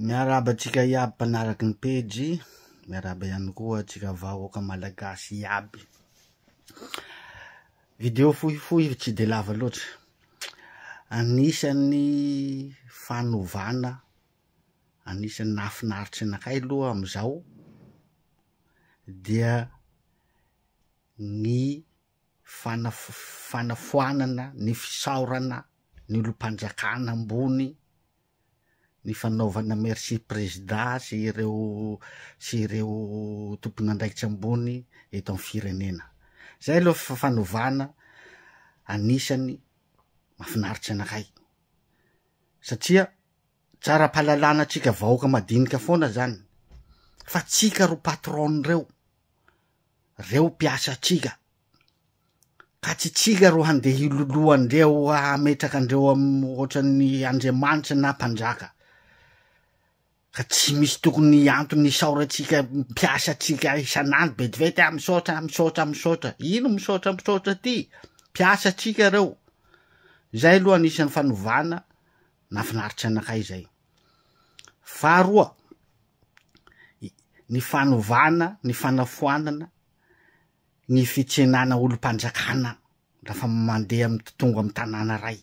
Miarahaba antsika iaby mpanaraky ny pejy, miarahaba ihany koa antsika vahoaka malagasy iaby. Video fohifohy tsy de lava loatra. Anisan'ny fanovana anisan'ny nahafinaritra anakay aloha am'izao dia ny fanaf- fanafoanana ny fisaorana ny olom-panjakana ambony ny fanaovana merci prezida sy ireo sy ireo tompon'andraikitra ambony eto amin'ny firenena. Zay aloha fa fanovana anisany mahafinaritra anakay satria tsara am-pahalalana antsika vahoaka madinika foana zany fa tsika ro patron-reo, reo mpiasa antsika. Ka tsy tsika ro handeha hiloloha andreo hametraka andreo am ohatran'ny andriamanitra na mpanjaka. Ka tsy misy tokony antony hisaorantsika mpiasa antsika isan'andro vetivety ah misaotra misaotra misaotra. Ino misaotra misaotra ty? Mpiasa antsika reo. Zay aloha anisan'ny fanovana nahafinaritra anakay zay. Faharoa, ny fanovana ny fanafoanana ny fitsenana olom-panjakana lafa mandeha tonga amy tanàna ray.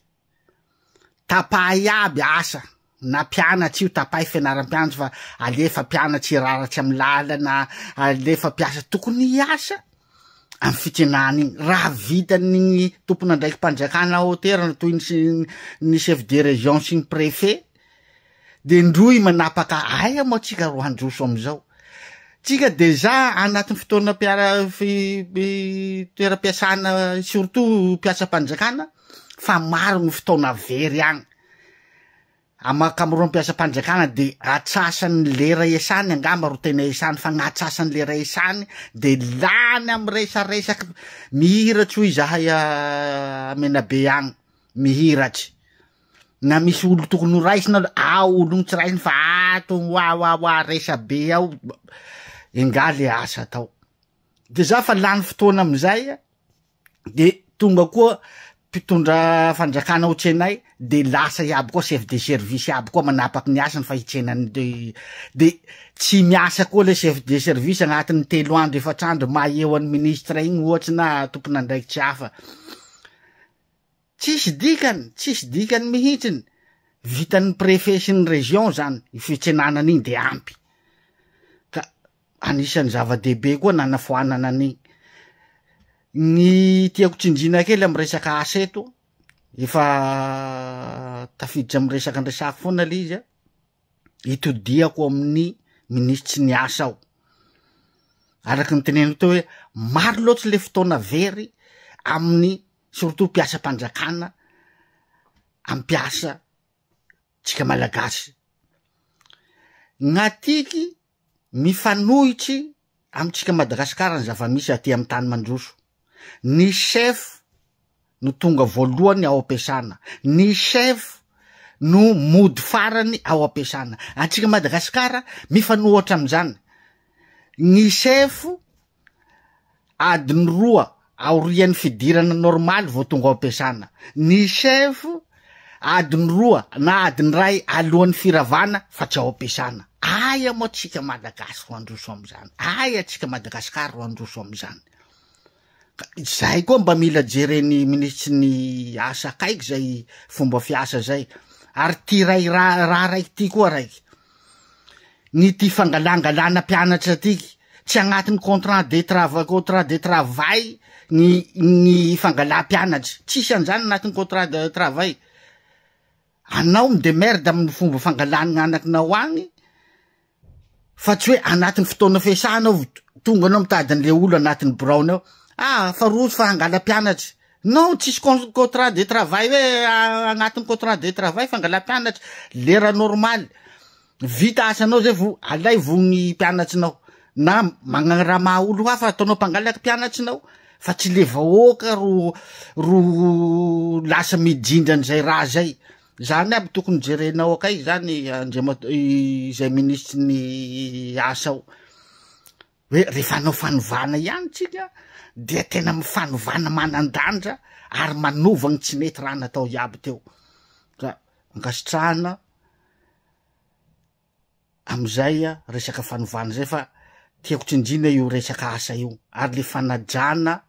Tapahy iaby asa na mpianatsy io tapahy fianaram-pianatry fa alefa mpianatsy hiraratsy amy lalana, alefa mpiasa tokony hiasa amy fitsenana igny. Raha vitan'igny tompon'andraiki-panjakana ao an-toerana toy ny sy- ny chef de région sy ny préfet de ndroy manapaka aia moa tsika ro handroso amizao. Tsika dejà anatin'ny fotoana mpiara- fi- toeram-piasana surtout mpiasam-panjakana fa maro ny fotoana very agny. Aman-kamoron'ny mpiasam-panjakana de atsasan'ny lera iasany angamba ro tena iasany fa gn'atsasan'ny lera iasany de lany amy resaresaky mihiratsy hoy zahay a Menabe agny, mihiratsy. Na misy olo tokony ho raisina aloha, ao olo igny tsy raisiny fa ato wawawa resabe ao, engaha le asa atao. De za fa lany fotoana amizay a, de tonga koa mpitondra fanjakana ho tsenay de lasa iaby koa chef de service iaby koa manapaky ny asany fa hitsenany de de tsy miasa koa le chef de service agnatin'ny telo andro efatr'andro maha eo an'ny ministre igny ohatsy na tompon'andraikitry hafa. Tsisy dikany, tsisy dikany mihitsiny, vitan'ny préfet sy ny région zany io fitsenana an'igny de ampy, ka anisan'ny zava-dehibe koa nanafoanana an'igny. Ny tiako tsindriana kely amy resaka asa eto, efa tafiditra amy resaka andresako foana le izy a, itodihako amin'ny minisitry ny asa aho, araky ny teneniko teo hoe maro loatsy le fotoana very amin'ny surtout mpiasam-panjakana ampiasa tsika malagasy, gn'atiky mifanohitry amitsika Madagasikara ny zava-misy aty amy tany mandroso, ny chef no tonga voalohany ao am-piasana, ny chef no mody farany ao am-piasana, antsika Madagasikara mifanohatra am'zany, ny chef Adiny roa aorian'ny fidirana normaly vao tonga ao am-piasana. Ny chef adiny roa na adiny iray alohan'ny firavana fa tsy ao am-piasana. Aia moa tsika Malagasy ro handroso am'zany? Aia tsika Madagasikara ro handroso am'zany? Ka zay koa mba mila jeren'ny minisitry ny asa akaiky zay fomba fiasa zay. Ary ty ray raha raha raiky ty koa raiky, ny ty fangalangalana mpianatra tiky, tsy agnatin'ny contrat de trava- contrat de travail ny ny fangalà mpianatry, tsisy an'zany agnatin'ny contrat de travail, anao mi-demerde amin'ny fomba fangalany gn'anakinao agny fa tsy hoe agnatin'ny fotoana fiasana anao vo tonga anao mitady an'le olo agnatin'ny biraony ao, ah fa roso fa hangala mpianatry, non tsisy con- contrat de travail hoe agnatin'ny contrat de travail fangalà mpianatry, lera normaly. Vita asanao zay vo alaivo gny mpianatrinao na magnarama olo hafa ataonao mpangalaky mpianatrinao fa tsy le vahoaka ro ro lasa mijinja an'izay raha zay, zany aby tokony jerenao akaiky zany andriamato- izay minisitry ny asa ao, hoe rehefa hanao fanovana ihany tsika dia tena mifanovana manan-danja ary manova gny tsy mety raha natao iaby teo, ka ankasitrahana. Amizay resaka fanovana zay fa tiako tsindrina io resaka asa io ary le fanajana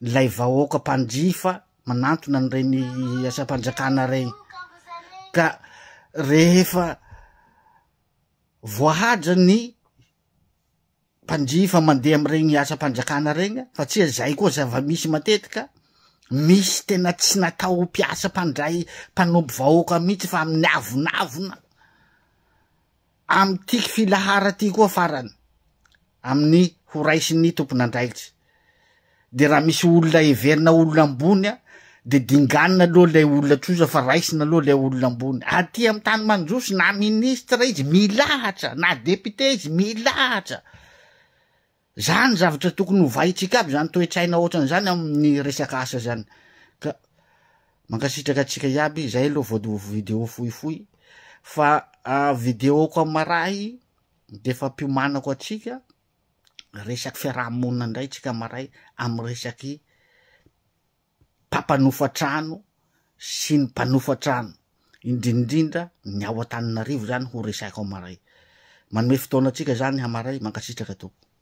lay vahoaka mpanjifa manantona an'ireny asam-panjakana reny ka rehefa voahaja ny mpanjifa mandeha am'regny asam-panjakana regny fa tsia zay koa zava-misy matetika misy tena tsy natao ho mpiasa mpandray mpanompo vahoaka mihitsy fa amin'ny avonavona amy tiky filahara ty koa farany amin'ny ho raisin'ny tompon'andraikitra de raha misy olona heverina olona ambony a de dinganina aloha lay olona tsosa fa raisina aloha lay olona ambony aty amy tany mandroso na ministra izy milahatra na député izy milahatra zany zavatra tokony hovaitsika aby zany toetsaina ohatran'zany amin'ny resaka asa zany ka mankasitraka atsika iaby zay aloha vao vidéo fohifohy fa vidéoko amy maray de fa ampiomanako atsika resaky fiarahamonina indray tsika maray amy resaky mpampanofa trano sy ny mpanofa trano indrindrindra ny ao Antananarivo zany ho resako amaray manome fotoana atsika zany hamaray mankasitraka tompoko.